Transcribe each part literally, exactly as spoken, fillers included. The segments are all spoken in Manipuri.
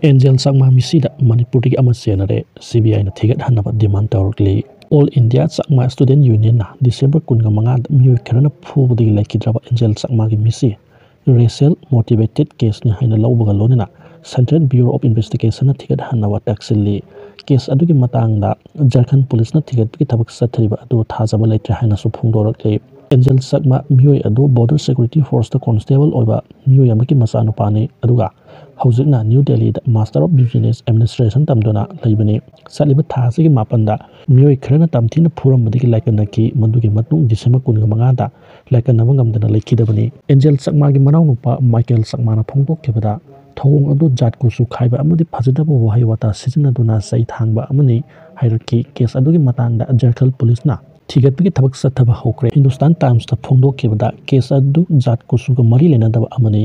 ꯑꯦꯟꯖꯦꯜ ꯆꯥꯛꯃꯥ ꯃꯤꯁꯤꯗ ꯃꯅꯤꯄꯨꯔꯗꯒꯤ ꯑꯃ ꯆꯦꯟꯅꯔꯦ꯫ ꯁꯤ ꯕꯤ ꯑꯥꯏꯅ ꯊꯤꯒꯠꯍꯟꯅꯕ ꯗꯤꯃꯥꯟ ꯇꯧꯔꯛꯂꯤ꯫ ꯑꯣꯜ ꯏꯟꯗꯤꯌꯥ ꯆꯥꯛꯃꯥ ꯁ꯭ꯇꯨꯗꯦꯟꯠ ꯌꯨꯅꯤꯌꯟꯅ ꯗꯤꯁꯦꯝꯕꯔ ꯀꯨꯟꯒ ꯃꯉꯥꯗ ꯃꯤꯑꯣꯏ ꯈꯔꯅ ꯐꯨꯕꯗꯒꯤ ꯂꯩꯈꯤꯗ꯭ꯔꯕ ꯑꯦꯟꯖꯦꯜ ꯆꯥꯛꯃꯥꯒꯤ ꯃꯤꯁꯤ ꯔꯦꯁꯤꯌꯦꯜ ꯃꯣꯇꯤꯚꯦꯇꯦꯗ ꯀꯦꯁꯅꯤ ꯍꯥꯏꯅ ꯂꯧꯕꯒ ꯂꯣꯏꯅꯅ ꯁꯦꯟꯇ꯭ꯔꯦꯜ ꯕ꯭ꯌꯨꯔꯣ ꯑꯣꯐ ꯏꯟꯚꯦꯁꯇꯤꯒꯦꯁꯟꯅ ꯊꯤꯒꯠꯍꯟꯅꯕ ꯇꯛꯁꯤꯜꯂꯤ꯫ ꯀꯦꯁ ꯑꯗꯨꯒꯤ ꯃꯇꯥꯡꯗ ꯖꯔꯈꯟ ꯄꯨꯂꯤꯁꯅ ꯊꯤꯒꯠꯄꯒꯤ ꯊꯕꯛ ꯆꯠꯊꯔꯤꯕ ꯑꯗꯨ ꯊꯥꯖꯕ ꯂꯩꯇ꯭ꯔꯦ ꯍꯥꯏꯅꯁꯨ ꯐꯣꯡꯗꯣꯔꯛꯂꯤ꯫ ꯑꯦꯟꯖꯦꯜ ꯆꯥꯛꯃꯥ ꯃꯤꯑꯣꯏ ꯑꯗꯨ ꯕꯣꯔꯗꯔ ꯁꯦꯀ꯭ꯌꯨꯔꯤꯇꯤ ꯐꯣꯔꯁꯇ ꯀꯣꯟꯁꯇꯦꯕꯜ ꯑꯣꯏꯕ ꯃꯤꯑꯣꯏ ꯑꯃꯒꯤ ꯃꯆꯥꯅꯨꯄꯥꯅꯤ, ꯑꯗꯨꯒ ꯍꯧꯖꯤꯛꯅ ꯅ꯭ꯌꯨ ꯗꯦꯜꯂꯤꯗ ꯃꯥꯁꯇꯔ ꯑꯣꯐ ꯕꯤꯖꯤꯅꯦꯁ ꯑꯦꯗꯃꯤꯅꯤꯁꯇ꯭ꯔꯦꯁꯟ ꯇꯝꯗꯨꯅ ꯂꯩꯕꯅꯤ꯫ ꯆꯠꯂꯤꯕ ꯊꯥ ꯑꯁꯤꯒꯤ ꯃꯥꯄꯟꯗ ꯃꯤꯑꯣꯏ ꯈꯔꯅ ꯇꯝꯊꯤꯅ ꯐꯨꯔꯝꯕꯗꯒꯤ ꯂꯥꯏꯀꯠꯅꯈꯤ꯫ ꯃꯗꯨꯒꯤ ꯃꯇꯨꯡ ꯗꯤꯁꯦꯝꯕꯔ ꯀꯨꯟꯒ ꯃꯉꯥꯗ ꯂꯥꯏꯀꯠꯅꯕ ꯉꯝꯗꯅ ꯂꯩꯈꯤꯗꯕꯅꯤ꯫ ꯑꯦꯟꯖꯦꯜ ꯆꯥꯛꯃꯥꯒꯤ ꯃꯅꯥꯎꯅꯨꯄꯥ ꯃꯥꯏꯀꯦꯜ ꯆꯥꯛꯃꯥꯅ ꯐꯣꯡꯗꯣꯛꯈꯤꯕꯗ, ꯊꯧꯑꯣꯡ ꯑꯗꯨ ꯖꯥꯠ ꯀꯨꯆꯨ ꯈꯥꯏꯕ ꯑꯃꯗꯤ ꯐꯖꯗꯕ ꯋꯥꯍꯩ ꯋꯥꯇꯥ ꯁꯤꯖꯤꯟꯅꯗꯨꯅ ꯆꯩ ꯊꯥꯡꯕ ꯑꯃꯅꯤ ꯍꯥꯏꯔꯛꯈꯤ꯫ ꯀꯦꯁ ꯑꯗꯨꯒꯤ ꯃꯇꯥꯡꯗ ꯖꯔꯈꯟ ꯄꯨꯂꯤꯁꯅ ꯊꯤꯒꯠꯄꯒꯤ ꯊꯕꯛ ꯆꯠꯊꯕ ꯍꯧꯈ꯭ꯔꯦ꯫ ꯍꯤꯟꯗꯨꯁꯇꯥꯟ ꯇꯥꯏꯝꯁꯇ ꯐꯣꯡꯗꯣꯛꯈꯤꯕꯗ, ꯀꯦꯁ ꯑꯗꯨ ꯖꯥꯠ ꯀꯨꯆꯨꯒ ꯃꯔꯤ ꯂꯩꯅꯗꯕ ꯑꯃꯅꯤ꯫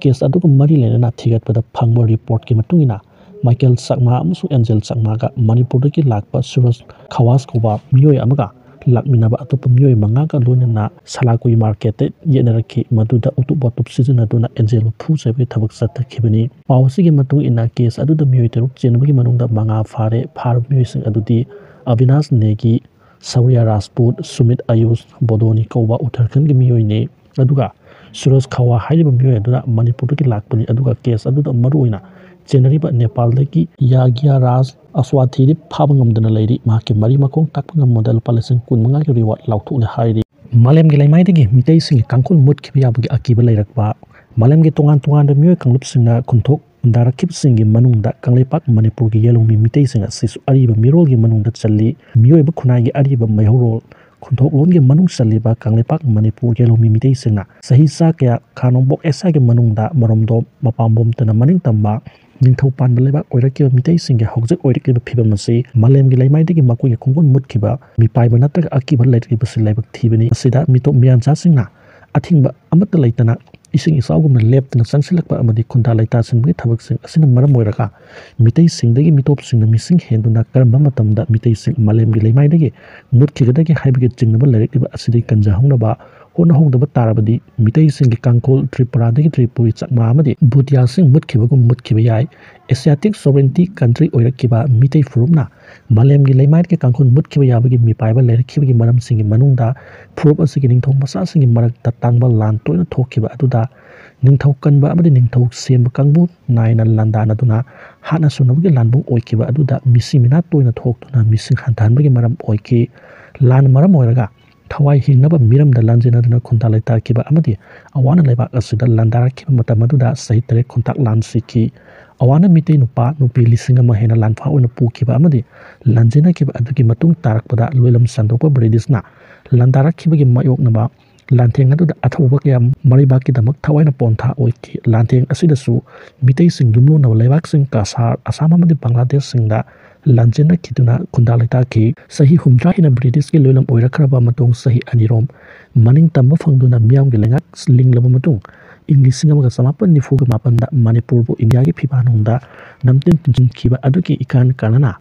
ꯀꯦꯁ ꯑꯗꯨꯒ ꯃꯔꯤ ꯂꯩꯅꯅ ꯊꯤꯒꯠꯄꯗ ꯐꯪꯕ ꯔꯤꯄꯣꯔꯠꯀꯤ ꯃꯇꯨꯡ ꯏꯟꯅ, ꯃꯥꯏꯀꯦꯜ ꯆꯥꯛꯃꯥ ꯑꯃꯁꯨꯡ ꯑꯦꯟꯖꯦꯜ ꯆꯥꯛꯃꯥꯒ ꯃꯅꯤꯄꯨꯔꯗꯒꯤ ꯂꯥꯛꯄ ꯁꯨꯔꯖ ꯈꯋꯥꯁ ꯀꯧꯕ ꯃꯤꯑꯣꯏ ꯑꯃꯒ ꯂꯥꯛꯃꯤꯟꯅꯕ ꯑꯇꯣꯞꯄ ꯃꯤꯑꯣꯏ ꯃꯉꯥꯒ ꯂꯣꯏꯅꯅ ꯁꯂꯥꯀꯨꯏ ꯃꯥꯔꯀꯦꯠꯇ ꯌꯦꯠꯅꯔꯛꯈꯤ꯫ ꯃꯗꯨꯗ ꯎꯇꯨꯞ ꯋꯥꯇꯨꯞ ꯁꯤꯖꯤꯟꯅꯗꯨꯅ ꯑꯦꯟꯖꯦꯜꯕꯨ ꯐꯨ ꯆꯩꯕꯒꯤ ꯊꯕꯛ ꯆꯠꯊꯈꯤꯕꯅꯤ꯫ ꯄꯥꯎ ꯑꯁꯤꯒꯤ ꯃꯇꯨꯡ ꯏꯟꯅ, ꯀꯦꯁ ꯑꯗꯨꯗ ꯃꯤꯑꯣꯏ ꯇꯔꯨꯛ ꯆꯦꯟꯕꯒꯤ ꯃꯅꯨꯡꯗ ꯃꯉꯥ ꯐꯥꯔꯦ꯫ ꯐꯥꯔꯕ ꯃꯤꯑꯣꯏꯁꯤꯡ ꯑꯗꯨꯗꯤ ꯑꯕꯤꯅꯥꯁ ꯅꯦꯒꯤ, ꯁꯧꯔꯤꯌꯥ ꯔꯥꯖꯄꯨꯠ, ꯁꯨꯃꯤꯠ ꯑꯌꯨꯁ ꯕꯣꯗꯣꯅꯤ ꯀꯧꯕ ꯎꯠꯇꯔꯈꯟꯒꯤ ꯃꯤꯑꯣꯏꯅꯤ꯫ ꯑꯗꯨꯒ ꯁꯨꯔꯖ ꯈꯋꯥ ꯍꯥꯏꯔꯤꯕ ꯃꯤꯑꯣꯏ ꯑꯗꯨꯅ ꯃꯅꯤꯄꯨꯔꯗꯒꯤ ꯂꯥꯛꯄꯅꯤ꯫ ꯑꯗꯨꯒ ꯀꯦꯁ ꯑꯗꯨꯗ ꯃꯔꯨꯑꯣꯏꯅ ꯆꯦꯟꯅꯔꯤꯕ ꯅꯦꯄꯥꯜꯗꯒꯤ ꯌꯥꯒ꯭ꯌꯥ ꯔꯥꯖ ꯑꯁꯋꯥꯊꯤꯗꯤ ꯐꯥꯕ ꯉꯝꯗꯅ ꯂꯩꯔꯤ꯫ ꯃꯍꯥꯛꯀꯤ ꯃꯔꯤ ꯃꯈꯣꯡ ꯇꯥꯛꯄ ꯉꯝꯕꯗ ꯂꯨꯄꯥ ꯂꯤꯁꯤꯡ ꯀꯨꯟ ꯃꯉꯥꯒꯤ ꯔꯤꯋꯥꯔꯗ ꯂꯥꯎꯊꯣꯛꯂꯦ ꯍꯥꯏꯔꯤ꯫ ꯃꯥꯂꯦꯝꯒꯤ ꯂꯩꯃꯥꯏꯗꯒꯤ ꯃꯤꯇꯩꯁꯤꯡꯒꯤ ꯀꯥꯡꯈꯨꯜ ꯃꯨꯠꯈꯤꯕ ꯌꯥꯕꯒꯤ ꯑꯀꯤꯕ ꯂꯩꯔꯛꯄ꯫ ꯃꯥꯂꯦꯝꯒꯤ ꯇꯣꯉꯥꯟ ꯇꯣꯉꯥꯟꯕ ꯃꯤꯑꯣꯏ ꯀꯥꯡꯂꯨꯞꯁꯤꯡꯅ ꯈꯨꯟꯊꯣꯛ ꯈꯨꯟꯗꯥꯔꯛꯈꯤꯕꯁꯤꯡꯒꯤ ꯃꯅꯨꯡꯗ ꯀꯪꯂꯩꯄꯥꯛ ꯃꯅꯤꯄꯨꯔꯒꯤ ꯌꯦꯂꯣꯡꯃꯤ ꯃꯤꯇꯩꯁꯤꯡ ꯑꯁꯤꯁꯨ ꯑꯔꯤꯕ ꯃꯤꯔꯣꯜꯒꯤ ꯃꯅꯨꯡꯗ ꯆꯜꯂꯤ꯫ ꯃꯤꯑꯣꯏꯕ ꯈꯨꯟꯅꯥꯏꯒꯤ ꯑꯔꯤꯕ ꯃꯩꯍꯧꯔꯣꯜ ꯈꯨꯟꯊꯣꯛꯂꯣꯟꯒꯤ ꯃꯅꯨꯡ ꯆꯜꯂꯤꯕ ꯀꯪꯂꯩꯄꯥꯛ ꯃꯅꯤꯄꯨꯔ ꯌꯦꯂꯣꯡꯃꯤ ꯃꯤꯇꯩꯁꯤꯡꯅ ꯆꯍꯤ ꯆꯥ ꯀꯌꯥ ꯈꯥ ꯅꯣꯡꯄꯣꯛ ꯑꯦꯁꯤꯌꯥꯒꯤ ꯃꯅꯨꯡꯗ ꯃꯔꯣꯝꯗꯣꯝ ꯃꯄꯥꯝꯕꯣꯝꯇꯅ ꯃꯅꯤꯡ ꯇꯝꯕ ꯅꯤꯡꯊꯧ ꯄꯥꯟꯕ ꯂꯩꯕꯥꯛ ꯑꯣꯏꯔꯛꯈꯤꯕ ꯃꯤꯇꯩꯁꯤꯡꯒꯤ ꯍꯧꯖꯤꯛ ꯑꯣꯏꯔꯛꯂꯤꯕ ꯐꯤꯕꯝ ꯑꯁꯤ ꯃꯥꯂꯦꯝꯒꯤ ꯂꯩꯃꯥꯏꯗꯒꯤ ꯃꯈꯣꯏꯒꯤ ꯈꯣꯡꯒꯨꯟ ꯃꯨꯠꯈꯤꯕ ꯃꯤꯄꯥꯏꯕ ꯅꯠꯇ꯭ꯔꯒ ꯑꯀꯤꯕ ꯂꯩꯔꯛꯂꯤꯕꯁꯤ ꯂꯥꯏꯕꯛ ꯊꯤꯕꯅꯤ꯫ ꯃꯁꯤꯗ ꯃꯤꯇꯣꯞ ꯃꯤꯌꯥꯟꯆꯥꯁꯤꯡꯅ ꯑꯊꯤꯡꯕ ꯑꯃꯠꯇ ꯂꯩꯇꯅ ꯏꯁꯤꯡ ꯏꯆꯥꯎꯒꯨꯝꯅ ꯂꯦꯞꯇꯅ ꯆꯪꯁꯤꯜꯂꯛꯄ ꯑꯃꯗꯤ ꯈꯨꯟꯗꯥ ꯂꯩꯇꯥꯁꯤꯟꯕꯒꯤ ꯊꯕꯛꯁꯤꯡ ꯑꯁꯤꯅ ꯃꯔꯝ ꯑꯣꯏꯔꯒ ꯃꯤꯇꯩꯁꯤꯡꯗꯒꯤ ꯃꯤꯇꯣꯞꯁꯤꯡꯅ ꯃꯤꯁꯤꯡ ꯍꯦꯟꯗꯨꯅ ꯀꯔꯝꯕ ꯃꯇꯝꯗ ꯃꯤꯇꯩꯁꯤꯡ ꯃꯥꯂꯦꯝꯒꯤ ꯂꯩꯃꯥꯏꯗꯒꯤ ꯃꯨꯠꯈꯤꯒꯗꯒꯦ ꯍꯥꯏꯕꯒꯤ ꯆꯤꯡꯅꯕ ꯂꯩꯔꯛꯂꯤꯕ ꯑꯁꯤꯗꯒꯤ ꯀꯟꯖꯍꯧꯅꯕ ꯍꯣꯠꯅꯍꯧꯗꯕ ꯇꯥꯔꯕꯗꯤ ꯃꯤꯇꯩꯁꯤꯡꯒꯤ ꯀꯥꯡꯈꯣꯜ ꯇ꯭ꯔꯤꯄꯨꯔꯥꯗꯒꯤ ꯇ꯭ꯔꯤꯄꯨꯔꯤ ꯆꯛꯃꯥ ꯑꯃꯗꯤ ꯚꯨꯇꯤꯌꯥꯁꯤꯡ ꯃꯨꯠꯈꯤꯕꯒꯨꯝ ꯃꯨꯠꯈꯤꯕ ꯌꯥꯏ꯫ ꯑꯦꯁꯤꯌꯥꯇꯤꯛ ꯁꯣꯚꯔꯦꯟꯇꯤ ꯀꯟꯇ꯭ꯔꯤ ꯑꯣꯏꯔꯛꯈꯤꯕ ꯃꯤꯇꯩ ꯐꯨꯔꯨꯞꯅ ꯃꯥꯂꯦꯝꯒꯤ ꯂꯩꯃꯥꯏꯒꯤ ꯀꯥꯡꯈꯨꯜ ꯃꯨꯠꯈꯤꯕ ꯌꯥꯕꯒꯤ ꯃꯤꯄꯥꯏꯕ ꯂꯩꯔꯛꯈꯤꯕꯒꯤ ꯃꯔꯝꯁꯤꯡꯒꯤ ꯃꯅꯨꯡꯗ ꯐꯨꯔꯨꯞ ꯑꯁꯤꯒꯤ ꯅꯤꯡꯊꯧ ꯃꯆꯥꯁꯤꯡꯒꯤ ꯃꯔꯛꯇ ꯇꯥꯡꯕ ꯂꯥꯟ ꯇꯣꯏꯅ ꯊꯣꯛꯈꯤꯕ ꯑꯗꯨꯗ ꯅꯤꯡꯊꯧ ꯀꯟꯕ ꯑꯃꯗꯤ ꯅꯤꯡꯊꯧ ꯁꯦꯝꯕ ꯀꯥꯡꯕꯨ ꯅꯥꯏꯅ ꯂꯥꯟꯗꯥꯅꯗꯨꯅ ꯍꯥꯠꯅ ꯁꯨꯅꯕꯒꯤ ꯂꯥꯟꯕꯨꯡ ꯑꯣꯏꯈꯤꯕ ꯑꯗꯨꯗ ꯃꯤꯁꯤ ꯃꯤꯅꯥ ꯇꯣꯏꯅ ꯊꯣꯛꯇꯨꯅ ꯃꯤꯁꯤꯡ ꯍꯟꯊꯍꯟꯕꯒꯤ ꯃꯔꯝ ꯑꯣꯏꯈꯤ꯫ ꯂꯥꯟ ꯃꯔꯝ ꯑꯣꯏꯔꯒ ꯊꯋꯥꯏ ꯍꯤꯡꯅꯕ ꯃꯤꯔꯝꯗ ꯂꯥꯟꯖꯦꯟꯅꯗꯨꯅ ꯈꯨꯟꯗꯥ ꯂꯩꯇꯥꯈꯤꯕ ꯑꯃꯗꯤ ꯑꯋꯥꯅ ꯂꯩꯕꯥꯛ ꯑꯁꯤꯗ ꯂꯥꯟꯗꯥꯔꯛꯈꯤꯕ ꯃꯇꯝ ꯑꯗꯨꯗ ꯆꯍꯤ ꯇꯔꯦꯠ ꯈꯣꯟꯊꯥꯛ ꯂꯥꯟ ꯁꯤꯈꯤ꯫ ꯑꯋꯥꯅ ꯃꯤꯇꯩ ꯅꯨꯄꯥ ꯅꯨꯄꯤ ꯂꯤꯁꯤꯡ ꯑꯃ ꯍꯦꯟꯅ ꯂꯥꯟꯐꯥ ꯑꯣꯏꯅ ꯄꯨꯈꯤꯕ ꯑꯃꯗꯤ ꯂꯥꯟꯖꯦꯟꯅꯈꯤꯕ ꯑꯗꯨꯒꯤ ꯃꯇꯨꯡ ꯇꯥꯔꯛꯄꯗ ꯂꯣꯏꯂꯝ ꯁꯟꯗꯣꯛꯄ ꯕ꯭ꯔꯤꯇꯤꯁꯅ ꯂꯥꯟꯗꯥꯔꯛꯈꯤꯕꯒꯤ ꯃꯥꯌꯣꯛꯅꯕ ꯂꯥꯟꯊꯦꯡ ꯑꯗꯨꯗ ꯑꯊꯧꯕ ꯀꯌꯥ ꯃꯔꯩꯕꯥꯛꯀꯤꯗꯃꯛ ꯊꯋꯥꯏꯅ ꯄꯣꯟꯊꯥ ꯑꯣꯏꯈꯤ꯫ ꯂꯥꯟꯊꯦꯡ ꯑꯁꯤꯗꯁꯨ ꯃꯤꯇꯩꯁꯤꯡ ꯌꯨꯝꯂꯣꯟꯅꯕ ꯂꯩꯕꯥꯛꯁꯤꯡ ꯀꯁꯥꯔ, ꯑꯁꯥꯝ ꯑꯃꯗꯤ ꯕꯪꯒ꯭ꯂꯥꯗꯦꯁꯁꯤꯡꯗ ꯂꯥꯟꯖꯦꯟꯅꯈꯤꯗꯨꯅ ꯈꯨꯟꯗꯥ ꯂꯩꯇꯥꯈꯤ꯫ ꯆꯍꯤ ꯍꯨꯝꯗ꯭ꯔꯥ ꯍꯦꯟꯅ ꯕ꯭ꯔꯤꯇꯤꯁꯀꯤ ꯂꯣꯏꯂꯝ ꯑꯣꯏꯔꯛꯈ꯭ꯔꯕ ꯃꯇꯨꯡ ꯆꯍꯤ ꯑꯅꯤꯔꯣꯝ ꯃꯅꯤꯡ ꯇꯝꯕ ꯐꯪꯗꯨꯅ ꯃꯤꯌꯥꯝꯒꯤ ꯂꯩꯉꯥꯛ ꯂꯤꯡꯂꯕ ꯃꯇꯨꯡ ꯏꯪ ꯂꯤꯁꯤꯡ ꯑꯃꯒ ꯆꯃꯥꯄꯟ ꯅꯤꯐꯨꯒ ꯃꯥꯄꯟꯗ ꯃꯅꯤꯄꯨꯔꯕꯨ ꯏꯟꯗꯤꯌꯥꯒꯤ ꯐꯤꯕꯥꯅꯨꯡꯗ ꯅꯝꯇꯤꯟ ꯇꯨꯡꯁꯤꯟꯈꯤꯕ ꯑꯗꯨꯒꯤ ꯏꯀꯥꯟ ꯀꯥꯟꯅꯅ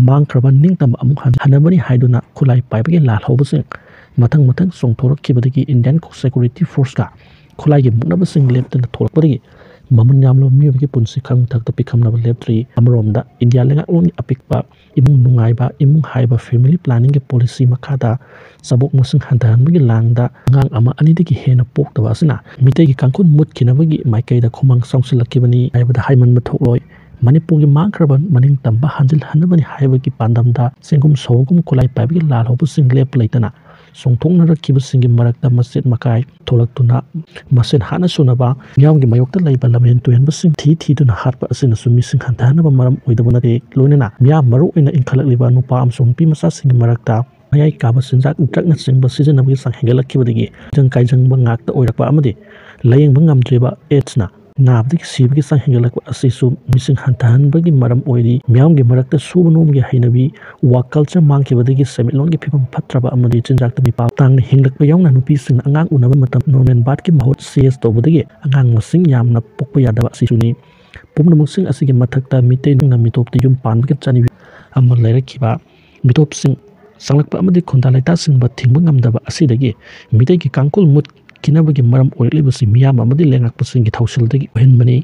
ꯃꯥꯡꯈ꯭ꯔꯕ ꯅꯤꯡꯇꯝꯕ ꯑꯃꯨꯛ ꯍꯟ-, ꯍꯟꯅꯕꯅꯤ ꯍꯥꯏꯗꯨꯅ ꯈꯨꯠꯂꯥꯏ ꯄꯥꯏꯕꯒꯤ ꯂꯥꯜꯍꯧꯕꯁꯤꯡ ꯃꯊꯪ ꯃꯊꯪ ꯆꯣꯡꯊꯣꯔꯛꯈꯤꯕꯗꯒꯤ ꯏꯟꯗꯤꯌꯥꯟ ꯁꯦꯀ꯭ꯌꯨꯔꯤꯇꯤ ꯐꯣꯔꯁꯀ ꯈꯨꯠꯂꯥꯏꯒꯤ ꯃꯨꯛꯅꯕꯁꯤꯡ ꯂꯦꯞꯇꯅ ꯊꯣꯛꯂꯛꯄꯗꯒꯤ ꯃꯃꯜ ꯌꯥꯝꯂꯕ ꯃꯤꯑꯣꯏꯕꯒꯤ ꯄꯨꯟꯁꯤ ꯈꯪꯊꯛꯇ ꯄꯤꯈꯝꯅꯕ ꯂꯦꯞꯇ꯭ꯔꯤ꯫ ꯑꯃꯔꯣꯝꯗ ꯏꯟꯗꯤꯌꯥ ꯂꯩꯉꯥꯛꯂꯣꯟꯒꯤ ꯑꯄꯤꯛꯄ ꯏꯃꯨꯡ ꯅꯨꯡꯉꯥꯏꯕ ꯏꯃꯨꯡ ꯍꯥꯏꯕ ꯐꯦꯃꯤꯂꯤ ꯄ꯭ꯂꯥꯅꯤꯡꯒꯤ ꯄꯣꯂꯤꯁꯤ ꯃꯈꯥꯗ ꯆꯥꯕꯣꯛ ꯃꯁꯤꯡ ꯍꯟꯊꯍꯟꯕꯒꯤ ꯂꯥꯡꯗ ꯑꯉꯥꯡ ꯑꯃ ꯑꯅꯤꯗꯒꯤ ꯍꯦꯟꯅ ꯄꯣꯛꯇꯕ ꯑꯁꯤꯅ ꯃꯤꯇꯩꯒꯤ ꯀꯥꯡꯈꯨꯜ ꯃꯨꯠꯈꯤꯅꯕꯒꯤ ꯃꯥꯏꯀꯩꯗ ꯈꯨꯃꯥꯡ ꯆꯥꯎꯁꯤꯜꯂꯛꯈꯤꯕꯅꯤ ꯍꯥꯏꯕꯗ ꯍꯥꯏꯃꯟꯕ ꯊꯣꯛꯂꯣꯏ꯫ ꯃꯅꯤꯄꯨꯔꯒꯤ ꯃꯥꯡꯈ꯭ꯔꯕ ꯃꯅꯤꯡ ꯇꯝꯕ ꯍꯟꯖꯤꯜꯍꯟꯅꯕꯅꯤ ꯍꯥꯏꯕꯒꯤ ꯄꯥꯟꯗꯝꯗ ꯆꯦꯡꯒꯨꯝ ꯁꯧꯒꯨꯝ ꯈꯨꯠꯂꯥꯏ ꯄꯥꯏꯕꯒꯤ ꯂꯥꯜꯍꯧꯕꯁꯤꯡ ꯂꯦꯞꯄ ꯂꯩꯇꯅ ꯆꯣꯡꯊꯣꯛꯅꯔꯛꯈꯤꯕꯁꯤꯡꯒꯤ ꯃꯔꯛꯇ ꯃꯆꯦꯠ ꯃꯀꯥꯏ ꯊꯣꯛꯂꯛꯇꯨꯅ ꯃꯁꯦꯟ ꯍꯥꯠꯅ ꯁꯨꯅꯕ ꯃꯤꯌꯥꯝꯒꯤ ꯃꯥꯌꯣꯛꯇ ꯂꯩꯕ ꯂꯝꯍꯦꯟ ꯇꯨꯍꯦꯟꯕꯁꯤꯡ ꯊꯤ ꯊꯤꯗꯨꯅ ꯍꯥꯠꯄ ꯑꯁꯤꯅꯁꯨ ꯃꯤꯁꯤꯡ ꯍꯟꯊꯍꯟꯅꯕ ꯃꯔꯝ ꯑꯣꯏꯗꯕ ꯅꯠꯇꯦ꯫ ꯂꯣꯏꯅꯅ ꯃꯤꯌꯥꯝ ꯃꯔꯨ ꯑꯣꯏꯅ ꯏꯟꯈꯠꯂꯛꯂꯤꯕ ꯅꯨꯄꯥ ꯑꯃꯁꯨꯡ ꯅꯨꯄꯤ ꯃꯆꯥꯁꯤꯡꯒꯤ ꯃꯔꯛꯇ ꯃꯌꯥꯏ ꯀꯥꯕ ꯆꯤꯟꯖꯥꯛ ꯗ꯭ꯔꯛꯅꯆꯤꯡꯕ ꯁꯤꯖꯤꯟꯅꯕꯒꯤ ꯆꯥꯡ ꯍꯦꯟꯒꯠꯂꯛꯈꯤꯕꯗꯒꯤ ꯍꯛꯆꯥꯡ ꯀꯥꯏꯖꯪꯕ ꯉꯥꯛꯇ ꯑꯣꯏꯔꯛꯄ ꯑꯃꯗꯤ ꯂꯥꯌꯦꯡꯕ ꯉꯝꯗ꯭ꯔꯤꯕ ꯑꯦꯗꯁꯅ ꯅꯥꯕꯗꯒꯤ ꯁꯤꯕꯒꯤ ꯆꯥꯡ ꯍꯦꯟꯒꯠꯂꯛꯄ ꯑꯁꯤꯁꯨ ꯃꯤꯁꯤꯡ ꯍꯟꯊꯍꯟꯕꯒꯤ ꯃꯔꯝ ꯑꯣꯏꯔꯤ꯫ ꯃꯤꯌꯥꯝꯒꯤ ꯃꯔꯛꯇ ꯁꯨꯕ ꯅꯣꯝꯕꯒꯤ ꯍꯩꯅꯕꯤ, ꯋꯥꯛ ꯀꯜꯆꯔ ꯃꯥꯡꯈꯤꯕꯗꯒꯤ ꯁꯦꯟꯃꯤꯠꯂꯣꯟꯒꯤ ꯐꯤꯕꯝ ꯐꯠꯇ꯭ꯔꯕ ꯑꯃꯗꯤ ꯆꯤꯟꯖꯥꯛꯇ ꯃꯤꯄꯥꯜ ꯇꯥꯡꯅ ꯍꯤꯡꯂꯛꯄ ꯌꯥꯎꯅ ꯅꯨꯄꯤꯁꯤꯡꯅ ꯑꯉꯥꯡ ꯎꯅꯕ ꯃꯇꯝ ꯅꯣꯔꯃꯦꯜ ꯕꯥꯔꯠꯀꯤ ꯃꯍꯨꯠ ꯁꯤ ꯑꯦꯁ ꯇꯧꯕꯗꯒꯤ ꯑꯉꯥꯡ ꯃꯁꯤꯡ ꯌꯥꯝꯅ ꯄꯣꯛꯄ ꯌꯥꯗꯕ ꯑꯁꯤꯁꯨꯅꯤ꯫ ꯄꯨꯝꯅꯃꯛꯁꯤꯡ ꯑꯁꯤꯒꯤ ꯃꯊꯛꯇ ꯃꯤꯇꯩ ꯅꯨꯡꯅ ꯃꯤꯇꯣꯞꯇ ꯌꯨꯝ ꯄꯥꯟꯕꯒꯤ ꯆꯠꯅꯕꯤ ꯑꯃ ꯂꯩꯔꯛꯈꯤꯕ ꯃꯤꯇꯣꯞꯁꯤꯡ ꯆꯪꯂꯛꯄ ꯑꯃꯗꯤ ꯈꯨꯟꯗꯥ ꯂꯩꯇꯥꯁꯤꯟꯕ ꯊꯤꯡꯕ ꯉꯝꯗꯕ ꯑꯁꯤꯗꯒꯤ ꯃꯤꯇꯩꯒꯤ ꯀꯥꯡꯈꯨꯜ ꯃꯨꯠꯈꯤꯅꯕꯒꯤ ꯃꯔꯝ ꯑꯣꯏꯔꯛꯂꯤꯕꯁꯤ ꯃꯤꯌꯥꯝ ꯑꯃꯗꯤ ꯂꯩꯉꯥꯛꯄꯁꯤꯡꯒꯤ ꯊꯧꯁꯤꯜꯗꯒꯤ ꯑꯣꯏꯍꯟꯕꯅꯤ꯫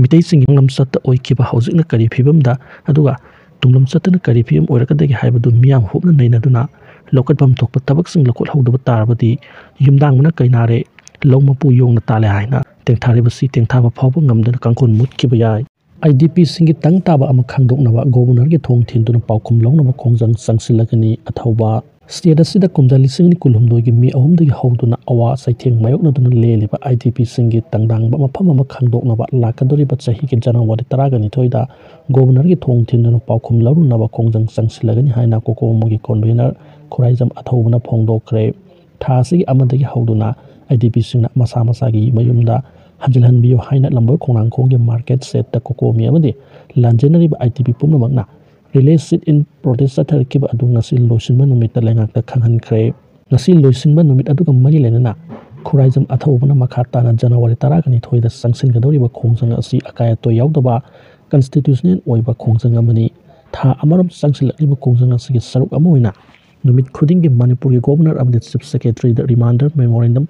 ꯃꯤꯇꯩꯁꯤꯡꯒꯤ ꯃꯥꯡꯂꯝ ꯆꯠꯇ ꯑꯣꯏꯈꯤꯕ ꯍꯧꯖꯤꯛꯅ ꯀꯔꯤ ꯐꯤꯕꯝꯗ, ꯑꯗꯨꯒ ꯇꯨꯡꯂꯝ ꯆꯠꯇꯅ ꯀꯔꯤ ꯐꯤꯕꯝ ꯑꯣꯏꯔꯛꯀꯗꯒꯦ ꯍꯥꯏꯕꯗꯨ ꯃꯤꯌꯥꯝ ꯍꯨꯞꯅ ꯅꯩꯅꯗꯨꯅ ꯂꯧꯈꯠꯐꯝ ꯊꯣꯛꯄ ꯊꯕꯛꯁꯤꯡ ꯂꯧꯈꯠꯍꯧꯗꯕ ꯇꯥꯔꯕꯗꯤ ꯌꯨꯝꯗꯥꯡꯕꯅ ꯀꯩꯅꯥꯔꯦ, ꯂꯧ ꯃꯄꯨ ꯌꯣꯡꯅ ꯇꯥꯜꯂꯦ ꯍꯥꯏꯅ ꯇꯦꯡꯊꯥꯔꯤꯕꯁꯤ ꯇꯦꯡꯊꯥꯕ ꯐꯥꯎꯕ ꯉꯝꯗꯅ ꯀꯥꯡꯈꯨꯜ ꯃꯨꯠꯈꯤꯕ ꯌꯥꯏ꯫ ꯑꯥꯏ ꯗꯤ ꯄꯤꯁꯤꯡꯒꯤ ꯇꯪ ꯇꯥꯕ ꯑꯃ ꯈꯪꯗꯣꯛꯅꯕ ꯒꯣꯕꯔꯅꯔꯒꯤ ꯊꯣꯡ ꯊꯤꯟꯗꯨꯅ ꯄꯥꯎꯈꯨꯝ ꯂꯧꯅꯕ ꯈꯣꯡꯖꯪ ꯆꯪꯁꯤꯜꯂꯒꯅꯤ꯫ ꯑꯊꯧꯕ꯫ ꯁ꯭ꯇꯦꯠ ꯑꯁꯤꯗ ꯀꯨꯝꯖꯥ ꯂꯤꯁꯤꯡ ꯑꯅꯤ ꯀꯨꯟꯍꯨꯝꯗꯣꯏꯒꯤ ꯃꯦ ꯑꯍꯨꯝꯗꯒꯤ ꯍꯧꯗꯨꯅ ꯑꯋꯥ ꯆꯩꯊꯦꯡ ꯃꯥꯌꯣꯛꯅꯗꯨꯅ ꯂꯦꯜꯂꯤꯕ ꯑꯥꯏ ꯗꯤ ꯄꯤꯁꯤꯡꯒꯤ ꯇꯪꯗꯥꯡꯕ ꯃꯐꯝ ꯑꯃ ꯈꯪꯗꯣꯛꯅꯕ ꯂꯥꯛꯀꯗꯧꯔꯤꯕ ꯆꯍꯤꯒꯤ ꯖꯅꯋꯥꯔꯤ ꯇꯔꯥꯒ ꯅꯤꯊꯣꯏꯗ ꯒꯣꯕꯔꯅꯔꯒꯤ ꯊꯣꯡ ꯊꯤꯟꯗꯨꯅ ꯄꯥꯎꯈꯨꯝ ꯂꯧꯔꯨꯅꯕ ꯈꯣꯡꯖꯪ ꯆꯪꯁꯤꯜꯂꯒꯅꯤ ꯍꯥꯏꯅ ꯀꯣꯀꯣꯃꯣꯒꯤ ꯀꯣꯟꯚꯦꯅꯔ ꯈꯨꯔꯥꯏꯖꯝ ꯑꯊꯧꯕꯅ ꯐꯣꯡꯗꯣꯛꯈ꯭ꯔꯦ꯫ ꯊꯥ ꯑꯁꯤꯒꯤ ꯑꯃꯗꯒꯤ ꯍꯧꯗꯨꯅ ꯑꯥꯏ ꯗꯤ ꯄꯤꯁꯤꯡꯅ ꯃꯁꯥ ꯃꯁꯥꯒꯤ ꯃꯌꯨꯝꯗ ꯍꯟꯖꯤꯜꯍꯟꯕꯤꯌꯨ ꯍꯥꯏꯅ ꯂꯝꯕꯣꯏ ꯈꯣꯡꯅꯥꯡꯈꯣꯡꯒꯤ ꯃꯥꯔꯀꯦꯠ ꯁꯦꯠꯇ ꯀꯣꯀꯣꯃꯤ ꯑꯃꯗꯤ ꯂꯥꯟꯖꯦꯟꯅꯔꯤꯕ ꯑꯥꯏ ꯗꯤ ꯄꯤ ꯄꯨꯝꯅꯃꯛꯅ ꯔꯤꯂꯦ ꯁꯤꯠ ꯏꯟ ꯄ꯭ꯔꯣꯇꯦꯁ ꯆꯠꯊꯔꯛꯈꯤꯕ ꯑꯗꯨ ꯉꯁꯤ ꯂꯣꯏꯁꯤꯟꯕ ꯅꯨꯃꯤꯠꯇ ꯂꯩꯉꯥꯛꯇ ꯈꯪꯍꯟꯈ꯭ꯔꯦ꯫ ꯉꯁꯤ ꯂꯣꯏꯁꯤꯟꯕ ꯅꯨꯃꯤꯠ ꯑꯗꯨꯒ ꯃꯔꯤ ꯂꯩꯅꯅ ꯈꯨꯔꯥꯏꯖꯝ ꯑꯊꯧꯕꯅ ꯃꯈꯥ ꯇꯥꯅ ꯖꯅꯋꯥꯔꯤ ꯇꯔꯥꯒ ꯅꯤꯊꯣꯏꯗ ꯆꯪꯁꯤꯟꯒꯗꯧꯔꯤꯕ ꯈꯣꯡꯖꯪ ꯑꯁꯤ ꯑꯀꯥꯏ ꯑꯇꯣꯏ ꯌꯥꯎꯗꯕ ꯀꯟꯁꯇꯤꯇ꯭ꯌꯨꯁꯅꯦꯜ ꯑꯣꯏꯕ ꯈꯣꯡꯖꯪ ꯑꯃꯅꯤ꯫ ꯊꯥ ꯑꯃꯔꯣꯝ ꯆꯪꯁꯤꯜꯂꯛꯂꯤꯕ ꯈꯣꯡꯖꯪ ꯑꯁꯤꯒꯤ ꯁꯔꯨꯛ ꯑꯃ ꯑꯣꯏꯅ ꯅꯨꯃꯤꯠ ꯈꯨꯗꯤꯡꯒꯤ ꯃꯅꯤꯄꯨꯔꯒꯤ ꯒꯣꯕꯔꯅꯔ ꯑꯃꯗꯤ ꯆꯤꯐ ꯁꯦꯀ꯭ꯔꯦꯇꯔꯤꯗ ꯔꯤꯃꯥꯏꯟꯗꯔ ꯃꯦꯃꯣꯔꯦꯟꯗꯝ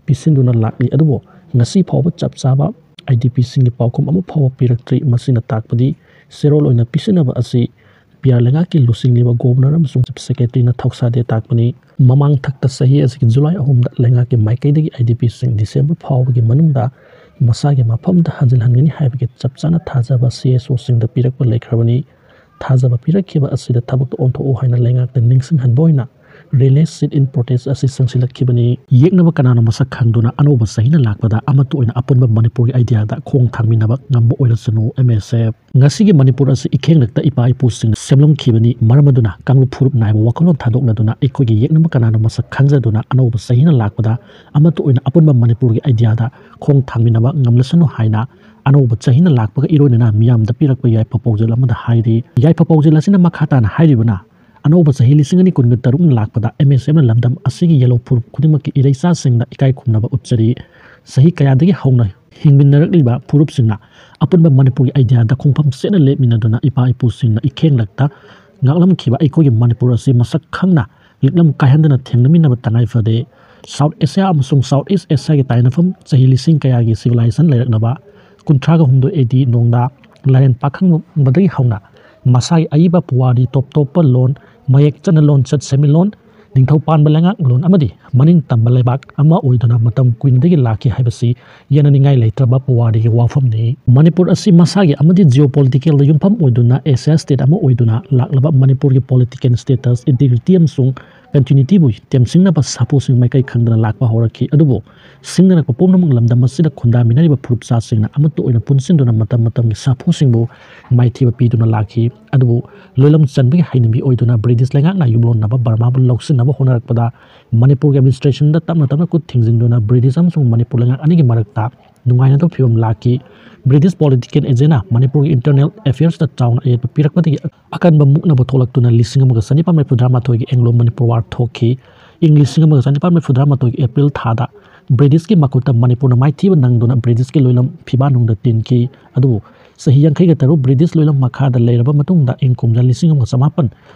ꯄꯤꯁꯤꯟꯗꯨꯅ ꯂꯥꯛꯂꯤ꯫ ꯑꯗꯨꯕꯨ ꯉꯁꯤ ꯐꯥꯎꯕ ꯆꯞ ꯆꯥꯕ ꯑꯥꯏ ꯗꯤ ꯄꯤꯁꯤꯡꯒꯤ ꯄꯥꯎꯈꯨꯝ ꯑꯃ ꯐꯥꯎꯕ ꯄꯤꯔꯛꯇ꯭ꯔꯤ꯫ ꯃꯁꯤꯅ ꯇꯥꯛꯄꯗꯤ ꯆꯦꯔꯣꯜ ꯑꯣꯏꯅ ꯄꯤꯁꯤꯟꯅꯕ ꯑꯁꯤ ꯕꯤꯍꯥꯔ ꯂꯩꯉꯥꯛꯀꯤ ꯂꯨꯆꯤꯡꯂꯤꯕ ꯒꯣꯕꯔꯅꯔ ꯑꯃꯁꯨꯡ ꯆꯤꯐ ꯁꯦꯀ꯭ꯔꯦꯇꯔꯤꯅ ꯊꯧꯁꯥꯗꯦ ꯇꯥꯛꯄꯅꯤ꯫ ꯃꯃꯥꯡ ꯊꯛꯇ ꯆꯍꯤ ꯑꯁꯤꯒꯤ ꯖꯨꯂꯥꯏ ꯑꯍꯨꯝꯗ ꯂꯩꯉꯥꯛꯀꯤ ꯃꯥꯏꯀꯩꯗꯒꯤ ꯑꯥꯏ ꯗꯤ ꯄꯤꯁꯤꯡ ꯗꯤꯁꯦꯝꯕꯔ ꯐꯥꯎꯕꯒꯤ ꯃꯅꯨꯡꯗ ꯃꯁꯥꯒꯤ ꯃꯐꯝꯗ ꯍꯟꯖꯤꯜꯍꯟꯒꯅꯤ ꯍꯥꯏꯕꯒꯤ ꯆꯞ ꯆꯥꯅ ꯊꯥꯖꯕ ꯁꯤ ꯑꯦꯁ ꯑꯣꯁꯤꯡꯗ ꯄꯤꯔꯛꯄ ꯂꯩꯈ꯭ꯔꯕꯅꯤ꯫ ꯊꯥꯖꯕ ꯄꯤꯔꯛꯈꯤꯕ ꯑꯁꯤꯗ ꯊꯕꯛꯇ ꯑꯣꯟꯊꯣꯛꯎ ꯍꯥꯏꯅ ꯂꯩꯉꯥꯛꯇ ꯅꯤꯡꯁꯤꯡꯍꯟꯕ ꯑꯣꯏꯅ ꯔꯤꯂꯦ ꯁꯤꯠ ꯏꯟ ꯄ꯭ꯔꯣꯇꯦꯁ ꯑꯁꯤ ꯆꯪꯁꯤꯜꯂꯛꯈꯤꯕꯅꯤ꯫ ꯌꯦꯛꯅꯕ ꯀꯅꯥꯅꯣ ꯃꯁꯛ ꯈꯪꯗꯨꯅ ꯑꯅꯧꯕ ꯆꯍꯤꯅ ꯂꯥꯛꯄꯗ ꯑꯃꯠꯇ ꯑꯣꯏꯅ ꯑꯄꯨꯟꯕ ꯃꯅꯤꯄꯨꯔꯒꯤ ꯑꯥꯏꯗꯤꯌꯥꯗ ꯈꯣꯡ ꯊꯥꯡꯃꯤꯟꯅꯕ ꯉꯝꯕ ꯑꯣꯏꯔꯁꯅꯨ꯫ ꯑꯦꯝ ꯑꯦꯁ ꯑꯦꯐ꯫ ꯉꯁꯤꯒꯤ ꯃꯅꯤꯄꯨꯔ ꯑꯁꯤ ꯏꯈꯦꯡꯂꯛꯇ ꯏꯄꯥ ꯏꯄꯨꯁꯤꯡꯅ ꯁꯦꯝꯂꯝꯈꯤꯕꯅꯤ꯫ ꯃꯔꯝ ꯑꯗꯨꯅ ꯀꯥꯡꯂꯨꯞ ꯐꯨꯔꯨꯞ ꯅꯥꯏꯕ ꯋꯥꯈꯜꯂꯣꯟ ꯊꯥꯗꯣꯛꯅꯗꯨꯅ ꯑꯩꯈꯣꯏꯒꯤ ꯌꯦꯛꯅꯕ ꯀꯅꯥꯅꯣ ꯃꯁꯛ ꯈꯪꯖꯗꯨꯅ ꯑꯅꯧꯕ ꯆꯍꯤꯅ ꯂꯥꯛꯄꯗ ꯑꯃꯠꯇ ꯑꯣꯏꯅ ꯑꯄꯨꯟꯕ ꯃꯅꯤꯄꯨꯔꯒꯤ ꯑꯥꯏꯗꯤꯌꯥꯗ ꯈꯣꯡ ꯊꯥꯡꯃꯤꯟꯅꯕ ꯉꯝꯂꯁꯅꯨ ꯍꯥꯏꯅ ꯑꯅꯧꯕ ꯆꯍꯤꯅ ꯂꯥꯛꯄꯒ ꯏꯔꯣꯏꯅꯅ ꯃꯤꯌꯥꯝꯗ ꯄꯤꯔꯛꯄ ꯌꯥꯏꯐ ꯄꯥꯎꯖꯦꯜ ꯑꯃꯗ ꯍꯥꯏꯔꯤ꯫ ꯌꯥꯏꯐ ꯄꯥꯎꯖꯦꯜ ꯑꯁꯤꯅ ꯃꯈꯥ ꯇꯥꯅ ꯍꯥꯏꯔꯤꯕꯅ, ꯑꯅꯧꯕ ꯆꯍꯤ ꯂꯤꯁꯤꯡ ꯑꯅꯤ ꯀꯨꯟꯒ ꯇꯔꯨꯛꯅ ꯂꯥꯛꯄꯗ ꯑꯦꯝ ꯑꯦꯁ ꯑꯦꯐꯅ ꯂꯝꯗꯝ ꯑꯁꯤꯒꯤ ꯌꯦꯜꯍꯧ ꯐꯨꯔꯨꯞ ꯈꯨꯗꯤꯡꯃꯛꯀꯤ ꯏꯔꯩꯆꯥꯁꯤꯡꯗ ꯏꯀꯥꯏ ꯈꯨꯝꯅꯕ ꯎꯠꯆꯔꯤ꯫ ꯆꯍꯤ ꯀꯌꯥꯗꯒꯤ ꯍꯧꯅ ꯍꯤꯡꯃꯤꯟꯅꯔꯛꯂꯤꯕ ꯐꯨꯔꯨꯞꯁꯤꯡꯅ ꯑꯄꯨꯟꯕ ꯃꯅꯤꯄꯨꯔꯒꯤ ꯑꯥꯏꯗꯤꯌꯥꯗ ꯈꯣꯡꯐꯝ ꯆꯦꯠꯅ ꯂꯦꯞꯃꯤꯟꯅꯗꯨꯅ ꯏꯄꯥ ꯏꯄꯨꯁꯤꯡꯅ ꯏꯈꯦꯡꯂꯛꯇ ꯉꯥꯛꯂꯝꯈꯤꯕ ꯑꯩꯈꯣꯏꯒꯤ ꯃꯅꯤꯄꯨꯔ ꯑꯁꯤ ꯃꯁꯛ ꯈꯪꯅ ꯂꯤꯛꯂꯝ ꯀꯥꯏꯍꯟꯗꯅ ꯊꯦꯡꯅꯃꯤꯟꯅꯕ ꯇꯉꯥꯏ ꯐꯗꯦ꯫ ꯁꯥꯎꯠ ꯑꯦꯁꯤꯌꯥ ꯑꯃꯁꯨꯡ ꯁꯥꯎꯠ ꯏꯁ ꯑꯦꯁꯤꯌꯥꯒꯤ ꯇꯥꯏꯅꯐꯝ ꯆꯍꯤ ꯂꯤꯁꯤꯡ ꯀꯌꯥꯒꯤ ꯁꯤꯚꯤꯂꯥꯏꯖꯦꯁꯟ ꯂꯩꯔꯛꯂꯕ ꯀꯨꯟꯊ꯭ꯔꯥꯒ ꯍꯨꯝꯗꯣꯏ ꯑꯦ ꯗꯤ ꯅꯣꯡꯗ ꯂꯥꯏꯔꯦꯟ ꯄꯥꯈꯪꯕꯗꯒꯤ ꯍꯧꯅ ꯃꯁꯥꯒꯤ ꯑꯏꯕ ꯄꯨꯋꯥꯔꯤ ꯇꯣꯞ ꯇꯣꯞꯄ ꯂꯣꯟ, ꯃꯌꯦꯛ ꯆꯠꯅ ꯂꯣꯟꯆꯠ ꯁꯦꯟꯃꯤꯠꯂꯣꯟ, ꯅꯤꯡꯊꯧ ꯄꯥꯟꯕ ꯂꯩꯉꯥꯛꯂꯣꯟ ꯑꯃꯗꯤ ꯃꯅꯤꯡ ꯇꯝꯕ ꯂꯩꯕꯥꯛ ꯑꯃ ꯑꯣꯏꯗꯨꯅ ꯃꯇꯝ ꯀꯨꯏꯅꯗꯒꯤ ꯂꯥꯛꯈꯤ ꯍꯥꯏꯕꯁꯤ ꯌꯦꯠꯅꯅꯤꯡꯉꯥꯏ ꯂꯩꯇ꯭ꯔꯕ ꯄꯨꯋꯥꯔꯤꯒꯤ ꯋꯥꯐꯝꯅꯤ꯫ ꯃꯅꯤꯄꯨꯔ ꯑꯁꯤ ꯃꯁꯥꯒꯤ ꯑꯃꯗꯤ ꯖꯤꯑꯣꯄꯣꯂꯤꯇꯤꯀꯦꯜꯗ ꯌꯨꯝꯐꯝ ꯑꯣꯏꯗꯨꯅ ꯑꯦꯁꯤꯌꯥ ꯁ꯭ꯇꯦꯠ ꯑꯃ ꯑꯣꯏꯗꯨꯅ ꯂꯥꯛꯂꯕ ꯃꯅꯤꯄꯨꯔꯒꯤ ꯄꯣꯂꯤꯇꯤꯀꯦꯜ ꯁ꯭ꯇꯦꯇꯁ, ꯏꯟꯇꯤꯒ꯭ꯔꯤꯇꯤ ꯑꯃꯁꯨꯡ ꯀꯟꯇꯤꯅ꯭ꯌꯨꯇꯤꯕꯨ ꯇꯦꯝꯁꯤꯡꯅꯕ ꯁꯥꯐꯨꯁꯤꯡ ꯃꯥꯏꯀꯩ ꯈꯪꯗꯅ ꯂꯥꯛꯄ ꯍꯧꯔꯛꯈꯤ꯫ ꯑꯗꯨꯕꯨ ꯁꯤꯡꯅꯔꯛꯄ ꯄꯨꯝꯅꯃꯛ ꯂꯝꯗꯝ ꯑꯁꯤꯗ ꯈꯨꯟꯗꯥꯃꯤꯟꯅꯔꯤꯕ ꯐꯨꯔꯨꯞ ꯆꯥꯁꯤꯡꯅ ꯑꯃꯠꯇ ꯑꯣꯏꯅ ꯄꯨꯟꯁꯤꯟꯗꯨꯅ ꯃꯇꯝ ꯃꯇꯝꯒꯤ ꯁꯥꯐꯨꯁꯤꯡꯕꯨ ꯃꯥꯏꯊꯤꯕ ꯄꯤꯗꯨꯅ ꯂꯥꯛꯈꯤ꯫ ꯑꯗꯨꯕꯨ ꯂꯣꯏꯂꯝ ꯆꯟꯕꯒꯤ ꯍꯩꯅꯕꯤ ꯑꯣꯏꯗꯨꯅ ꯕ꯭ꯔꯤꯇꯤꯁ ꯂꯩꯉꯥꯛꯅ ꯌꯨꯝꯂꯣꯟꯅꯕ ꯕꯔꯃꯥꯕꯨ ꯂꯧꯁꯤꯟꯅꯕ ꯍꯣꯠꯅꯔꯛꯄꯗ ꯃꯅꯤꯄꯨꯔꯒꯤ ꯑꯦꯗꯃꯤꯅꯤꯁꯇ꯭ꯔꯦꯁꯟꯗ ꯇꯞꯅ ꯇꯞꯅ ꯈꯨꯠ ꯊꯤꯡꯖꯤꯟꯗꯨꯅ ꯕ꯭ꯔꯤꯇꯤꯁ ꯑꯃꯁꯨꯡ ꯃꯅꯤꯄꯨꯔ ꯂꯩꯉꯥꯛ ꯑꯅꯤꯒꯤ ꯃꯔꯛꯇ ꯅꯨꯡꯉꯥꯏꯅꯗꯕ ꯐꯤꯕꯝ ꯂꯥꯛꯈꯤ꯫ ꯕ꯭ꯔꯤꯇꯤꯁ ꯄꯣꯂꯤꯇꯤꯀꯦꯜ ꯑꯦꯖꯦꯟꯅ ꯃꯅꯤꯄꯨꯔꯒꯤ ꯏꯟꯇꯔꯅꯦꯜ ꯑꯦꯐꯤꯌꯔꯁꯇ ꯆꯥꯎꯅ ꯑꯌꯦꯠꯄ ꯄꯤꯔꯛꯄꯗꯒꯤ ꯑꯀꯟꯕ ꯃꯨꯛꯅꯕ ꯊꯣꯛꯂꯛꯇꯨꯅ ꯂꯤꯁꯤꯡ ꯑꯃꯒ ꯆꯅꯤꯄꯥꯟ ꯃꯔꯤꯐꯨꯇꯔꯥꯃꯥꯊꯣꯏꯒꯤ ꯑꯦꯡꯒ꯭ꯂꯣ ꯃꯅꯤꯄꯨꯔ ꯋꯥꯔ ꯊꯣꯛꯈꯤ꯫ ꯏꯪ ꯂꯤꯁꯤꯡ ꯑꯃꯒ ꯆꯅꯤꯄꯥꯟ ꯃꯔꯤꯐꯨꯇꯔꯥꯃꯥꯊꯣꯏꯒꯤ ꯑꯦꯄ꯭ꯔꯤꯜ ꯊꯥꯗ ꯕ꯭ꯔꯤꯇꯤꯁꯀꯤ ꯃꯈꯨꯠꯇ ꯃꯅꯤꯄꯨꯔꯅ ꯃꯥꯏꯊꯤꯕ ꯅꯪꯗꯨꯅ ꯕ꯭ꯔꯤꯇꯤꯁꯀꯤ ꯂꯣꯏꯂꯝ ꯐꯤꯕꯥ ꯅꯨꯡꯗ ꯇꯤꯟꯈꯤ꯫ ꯑꯗꯨꯕꯨ ꯆꯍꯤ ꯌꯥꯡꯈꯩꯒ ꯇꯔꯨꯛ ꯕ꯭ꯔꯤꯇꯤꯁ ꯂꯣꯏꯂꯝ ꯃꯈꯥꯗ ꯂꯩꯔꯕ ꯃꯇꯨꯡꯗ ꯏꯪ ꯀꯨꯝꯖꯥ ꯂꯤꯁꯤꯡ ꯑꯃꯒ ꯆꯃꯥꯄꯟ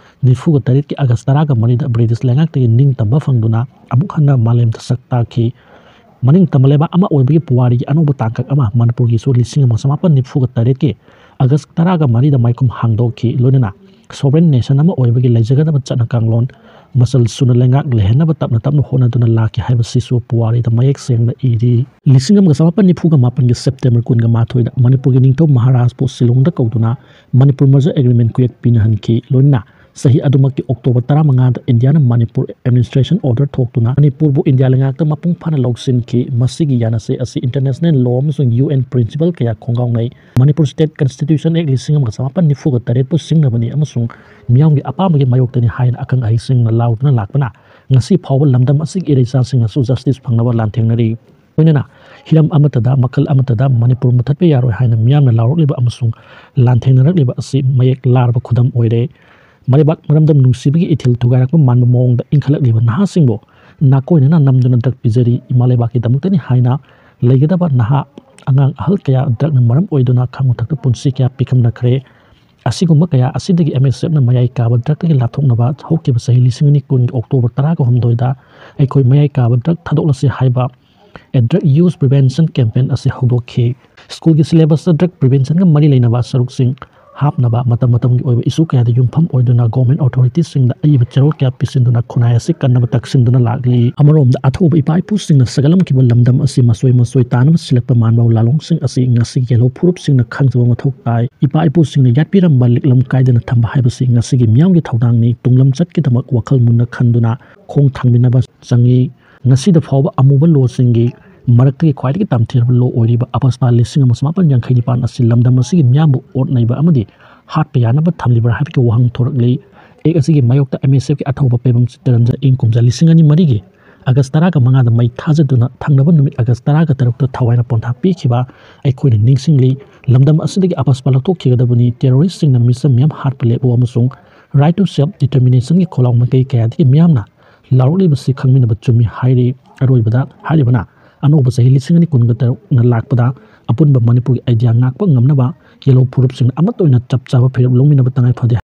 ꯅꯤꯐꯨꯒ ꯇꯔꯦꯠꯀꯤ ꯑꯥꯒꯁ ꯇꯔꯥꯒ ꯃꯔꯤꯗ ꯕ꯭ꯔꯤꯇꯤꯁ ꯂꯩꯉꯥꯛꯇꯒꯤ ꯅꯤꯡꯇꯝꯕ ꯐꯪꯗꯨꯅ ꯑꯃꯨꯛ ꯍꯟꯅ ꯃꯥꯂꯦꯝꯗ ꯁꯛ ꯇꯥꯛꯈꯤ꯫ ꯃꯅꯤꯡ ꯇꯝꯕ ꯂꯩꯕꯥꯛ ꯑꯃ ꯑꯣꯏꯕꯒꯤ ꯄꯨꯋꯥꯔꯤꯒꯤ ꯑꯅꯧꯕ ꯇꯥꯡꯀꯛ ꯑꯃ ꯃꯅꯤꯄꯨꯔꯒꯤꯁꯨ ꯂꯤꯁꯤꯡ ꯑꯃ ꯆꯃꯥꯄꯟ ꯅꯤꯐꯨꯒ ꯇꯔꯦꯠꯀꯤ ꯑꯥꯒꯁ ꯇꯔꯥꯒ ꯃꯔꯤꯗ ꯃꯥꯏꯈꯨꯝ ꯍꯥꯡꯗꯣꯛꯈꯤ꯫ ꯂꯣꯏꯅꯅ ꯁꯣꯚꯔꯦꯟ ꯅꯦꯁꯟ ꯑꯃ ꯑꯣꯏꯕꯒꯤ ꯂꯩꯖꯒꯗꯕ ꯆꯠꯅ ꯀꯥꯡꯂꯣꯟ ꯃꯆꯜ ꯁꯨꯅ ꯂꯩꯉꯥꯛ ꯂꯩꯍꯟꯅꯕ ꯇꯞꯅ ꯇꯞꯅ ꯍꯣꯠꯅꯗꯨꯅ ꯂꯥꯛꯈꯤ ꯍꯥꯏꯕꯁꯤꯁꯨ ꯄꯨꯋꯥꯔꯤꯗ ꯃꯌꯦꯛ ꯁꯦꯡꯅ ꯏꯔꯤ꯫ ꯂꯤꯁꯤꯡ ꯑꯃꯒ ꯆꯃꯥꯄꯟ ꯅꯤꯐꯨꯒ ꯃꯥꯄꯟꯒꯤ ꯁꯦꯞꯇꯦꯝꯕꯔ ꯀꯨꯟꯒ ꯃꯥꯊꯣꯏꯗ ꯃꯅꯤꯄꯨꯔꯒꯤ ꯅꯤꯡꯊꯧ ꯃꯍꯥꯔꯥꯖꯄꯨ ꯁꯤꯂꯣꯡꯗ ꯀꯧꯗꯨꯅ ꯃꯅꯤꯄꯨꯔ ꯃꯔꯖꯔ ꯑꯦꯒ꯭ꯔꯤꯃꯦꯟ ꯈꯨꯌꯦꯛ ꯄꯤꯅꯍꯟꯈꯤ꯫ ꯂꯣꯏꯅꯅ ꯆꯍꯤ ꯑꯗꯨꯃꯛꯀꯤ ꯑꯣꯛꯇꯣꯕꯔ ꯇꯔꯥꯃꯉꯥꯗ ꯏꯟꯗꯤꯌꯥꯅ ꯃꯅꯤꯄꯨꯔ ꯑꯦꯗꯃꯤꯅꯤꯁꯇ꯭ꯔꯦꯁꯟ ꯑꯣꯔꯗꯔ ꯊꯣꯛꯇꯨꯅ ꯃꯅꯤꯄꯨꯔꯕꯨ ꯏꯟꯗꯤꯌꯥ ꯂꯩꯉꯥꯛꯇ ꯃꯄꯨꯡ ꯐꯥꯅ ꯂꯧꯁꯤꯟꯈꯤ꯫ ꯃꯁꯤꯒꯤ ꯌꯥꯅꯆꯦ ꯑꯁꯤ ꯏꯟꯇꯔꯅꯦꯁꯅꯦꯜ ꯂꯣ ꯑꯃꯁꯨꯡ ꯌꯨ ꯑꯦꯟ ꯄ꯭ꯔꯤꯟꯁꯤꯄꯜ ꯀꯌꯥ ꯈꯣꯡꯒꯥꯎꯅꯩ꯫ ꯃꯅꯤꯄꯨꯔ ꯁ꯭ꯇꯦꯠ ꯀꯟꯁꯇꯤꯇ꯭ꯌꯨꯁꯟ ꯑꯦꯛ ꯂꯤꯁꯤꯡ ꯑꯃꯒ ꯆꯃꯥꯄꯟ ꯅꯤꯐꯨꯒ ꯇꯔꯦꯠꯄꯨ ꯁꯤꯡꯅꯕꯅꯤ ꯑꯃꯁꯨꯡ ꯃꯤꯌꯥꯝꯒꯤ ꯑꯄꯥꯝꯕꯒꯤ ꯃꯥꯌꯣꯛꯇꯅꯤ ꯍꯥꯏꯅ ꯑꯈꯪ ꯑꯍꯩꯁꯤꯡꯅ ꯂꯥꯎꯗꯨꯅ ꯂꯥꯛꯄꯅ ꯉꯁꯤ ꯐꯥꯎꯕ ꯂꯝꯗꯝ ꯑꯁꯤꯒꯤ ꯏꯔꯩꯆꯥꯁꯤꯡꯅꯁꯨ ꯖꯁꯇꯤꯁ ꯐꯪꯅꯕ ꯂꯥꯟꯊꯦꯡꯅꯔꯤ꯫ ꯂꯣꯏꯅꯅ ꯍꯤꯔꯝ ꯑꯃꯠꯇꯗ, ꯃꯈꯜ ꯑꯃꯠꯇꯗ ꯃꯅꯤꯄꯨꯔ ꯃꯨꯊꯠꯄ ꯌꯥꯔꯣꯏ ꯍꯥꯏꯅ ꯃꯤꯌꯥꯝꯅ ꯂꯥꯎꯔꯛꯂꯤꯕ ꯑꯃꯁꯨꯡ ꯂꯥꯟꯊꯦꯡꯅꯔꯛꯂꯤꯕ ꯑꯁꯤ ꯃꯌꯦꯛ ꯂꯥꯔꯕ ꯈꯨꯗꯝ ꯑꯣꯏꯔꯦ꯫ ꯃꯔꯩꯕꯥꯛ ꯃꯔꯝꯗꯝ ꯅꯨꯡꯁꯤꯕꯒꯤ ꯏꯊꯤꯜ ꯊꯨꯒꯥꯏꯔꯛꯄ ꯃꯥꯟꯕ ꯃꯑꯣꯡꯗ ꯏꯟꯈꯠꯂꯛꯂꯤꯕ ꯅꯍꯥꯁꯤꯡꯕꯨ ꯅꯥꯀꯣꯏꯅꯅ ꯅꯝꯗꯨꯅ ꯗ꯭ꯔꯒ ꯄꯤꯖꯔꯤ꯫ ꯏꯃꯥ ꯂꯩꯕꯥꯛꯀꯤꯗꯃꯛꯇꯅꯤ ꯍꯥꯏꯅ ꯂꯩꯒꯗꯕ ꯅꯍꯥ ꯑꯉꯥꯡ ꯑꯍꯜ ꯀꯌꯥ ꯗ꯭ꯔꯒꯅ ꯃꯔꯝ ꯑꯣꯏꯗꯨꯅ ꯈꯥꯉꯨ ꯊꯛꯇ ꯄꯨꯟꯁꯤ ꯀꯌꯥ ꯄꯤꯈꯝꯅꯈ꯭ꯔꯦ꯫ ꯑꯁꯤꯒꯨꯝꯕ ꯀꯌꯥ ꯑꯁꯤꯗꯒꯤ ꯑꯦꯝ ꯑꯦꯁ ꯑꯦꯐꯅ ꯃꯌꯥꯏ ꯀꯥꯕ ꯗ꯭ꯔꯒꯇꯒꯤ ꯂꯥꯞꯊꯣꯛꯅꯕ ꯍꯧꯈꯤꯕ ꯆꯍꯤ ꯂꯤꯁꯤꯡ ꯑꯅꯤ ꯀꯨꯟꯒꯤ ꯑꯣꯛꯇꯣꯕꯔ ꯇꯔꯥꯒ ꯍꯨꯝꯗꯣꯏꯗ ꯑꯩꯈꯣꯏ ꯃꯌꯥꯏ ꯀꯥꯕ ꯗ꯭ꯔꯒ ꯊꯥꯗꯣꯛꯂꯁꯤ ꯍꯥꯏꯕ A Drug Use Prevention Campaign ꯑꯁꯤ ꯍꯧꯗꯣꯛꯈꯤ꯫ ꯁ꯭ꯀꯨꯜꯒꯤ ꯁꯤꯂꯦꯕꯁꯇ ꯗ꯭ꯔꯒ ꯄ꯭ꯔꯤꯚꯦꯟꯁꯟꯒ ꯃꯔꯤ ꯂꯩꯅꯕ ꯁꯔꯨꯛꯁꯤꯡ ꯍꯥꯞꯅꯕ ꯃꯇꯝ ꯃꯇꯝꯒꯤ ꯑꯣꯏꯕ ꯏꯁꯨ ꯀꯌꯥꯗ ꯌꯨꯝꯐꯝ ꯑꯣꯏꯗꯨꯅ ꯒꯣꯔꯃꯦꯟ ꯑꯣꯊꯣꯔꯤꯇꯤꯁꯤꯡꯗ ꯑꯏꯕ ꯆꯦꯔꯣꯜ ꯀꯌꯥ ꯄꯤꯁꯤꯟꯗꯨꯅ ꯈꯨꯟꯅꯥꯏ ꯑꯁꯤ ꯀꯟꯅꯕ ꯇꯛꯁꯤꯟꯗꯨꯅ ꯂꯥꯛꯂꯤ꯫ ꯑꯃꯔꯣꯝꯗ ꯑꯊꯧꯕ ꯏꯄꯥ ꯏꯄꯨꯁꯤꯡꯅ ꯁꯥꯒꯠꯂꯝꯈꯤꯕ ꯂꯝꯗꯝ ꯑꯁꯤ ꯃꯁꯣꯏ ꯃꯁꯣꯏ ꯇꯥꯅꯕ ꯁꯤꯜꯂꯛꯄ ꯃꯥꯟꯕ ꯂꯥꯂꯣꯡꯁꯤꯡ ꯑꯁꯤ ꯉꯁꯤ ꯌꯦꯜꯍꯧ ꯐꯨꯔꯨꯞꯁꯤꯡꯅ ꯈꯪꯖꯕ ꯃꯊꯧ ꯇꯥꯏ꯫ ꯏꯄꯥ ꯏꯄꯨꯁꯤꯡꯅ ꯌꯥꯠꯄꯤꯔꯝꯕ ꯂꯤꯛꯂꯝ ꯀꯥꯏꯗꯅ ꯊꯝꯕ ꯍꯥꯏꯕꯁꯤ ꯉꯁꯤꯒꯤ ꯃꯤꯌꯥꯝꯒꯤ ꯊꯧꯗꯥꯡꯅꯤ꯫ ꯇꯨꯡꯂꯝꯆꯠꯀꯤꯗꯃꯛ ꯋꯥꯈꯜ ꯃꯨꯟꯅ ꯈꯟꯗꯨꯅ ꯈꯣꯡ ꯊꯥꯡꯃꯤꯟꯅꯕ ꯆꯪꯏ꯫ ꯉꯁꯤꯗ ꯐꯥꯎꯕ ꯑꯃꯨꯕ ꯂꯣꯁꯤꯡꯒꯤ ꯃꯔꯛꯇꯒꯤ ꯈ꯭ꯋꯥꯏꯗꯒꯤ ꯇꯝꯊꯤꯔꯕ ꯂꯣ ꯑꯣꯏꯔꯤꯕ ꯑꯄꯁꯄꯥ ꯂꯤꯁꯤꯡ ꯑꯃ ꯆꯃꯥꯄꯟ ꯌꯥꯡꯈꯩ ꯅꯤꯄꯥꯟ ꯑꯁꯤ ꯂꯝꯗꯝ ꯑꯁꯤꯒꯤ ꯃꯤꯌꯥꯝꯕꯨ ꯑꯣꯠ ꯅꯩꯕ ꯑꯃꯗꯤ ꯍꯥꯠꯄ ꯌꯥꯅꯕ ꯊꯝꯂꯤꯕ꯭ꯔꯥ ꯍꯥꯏꯕꯒꯤ ꯋꯥꯍꯪ ꯊꯣꯔꯛꯂꯤ꯫ ꯑꯦꯛ ꯑꯁꯤꯒꯤ ꯃꯥꯌꯣꯛꯇ ꯑꯦꯝ ꯑꯦꯁ ꯑꯦꯐꯀꯤ ꯑꯊꯧꯕ ꯄꯦꯕꯝ ꯆꯤꯠꯇꯔꯟꯖꯟ ꯏꯪ ꯀꯨꯝꯖꯥ ꯂꯤꯁꯤꯡ ꯑꯅꯤ ꯃꯔꯤꯒꯤ ꯑꯥꯒꯁ ꯇꯔꯥꯒ ꯃꯉꯥꯗ ꯃꯩ ꯊꯥꯖꯗꯨꯅ ꯊꯪꯅꯕ ꯅꯨꯃꯤꯠ ꯑꯥꯒꯁ ꯇꯔꯥꯒ ꯇꯔꯨꯛꯇ ꯊꯋꯥꯏꯅ ꯄꯣꯟꯊꯥ ꯄꯤꯈꯤꯕ ꯑꯩꯈꯣꯏꯅ ꯅꯤꯡꯁꯤꯡꯂꯤ꯫ ꯂꯝꯗꯝ ꯑꯁꯤꯗꯒꯤ ꯑꯄꯁꯄꯥ ꯂꯧꯊꯣꯛꯈꯤꯒꯗꯕꯅꯤ꯫ ꯇꯦꯔꯣꯔꯤꯁꯁꯤꯡꯅ ꯃꯤꯆꯝ ꯃꯤꯌꯥꯝ ꯍꯥꯠꯄ ꯂꯦꯞꯄꯨ ꯑꯃꯁꯨꯡ Right to Self Determinationꯒꯤ ꯈꯣꯜꯂꯥꯎ ꯃꯥꯏꯀꯩ ꯀꯌꯥꯗꯒꯤ ꯃꯤꯌꯥꯝꯅ ꯂꯥꯎꯔꯛꯂꯤꯕꯁꯤ ꯈꯪꯃꯤꯟꯅꯕ ꯆꯨꯝꯃꯤ ꯍꯥꯏꯔꯤ꯫ ꯑꯔꯣꯏꯕꯗ ꯍꯥꯏꯔꯤꯕꯅ ꯑꯅꯧꯕ ꯆꯍꯤ ꯂꯤꯁꯤꯡ ꯑꯅꯤ ꯀꯨꯟꯒ ꯇꯔꯨꯛꯅ ꯂꯥꯛꯄꯗ ꯑꯄꯨꯟꯕ ꯃꯅꯤꯄꯨꯔꯒꯤ ꯑꯥꯏꯗꯤꯌꯥ ꯉꯥꯛꯄ ꯉꯝꯅꯕ ꯌꯦꯜꯍꯧ ꯐꯨꯔꯨꯞꯁꯤꯡꯅ ꯑꯃꯠꯇ ꯑꯣꯏꯅ ꯆꯞ ꯆꯥꯕ ꯐꯤꯔꯦꯞ ꯂꯧꯃꯤꯟꯅꯕ ꯇꯉꯥꯏ ꯐꯗꯦ꯫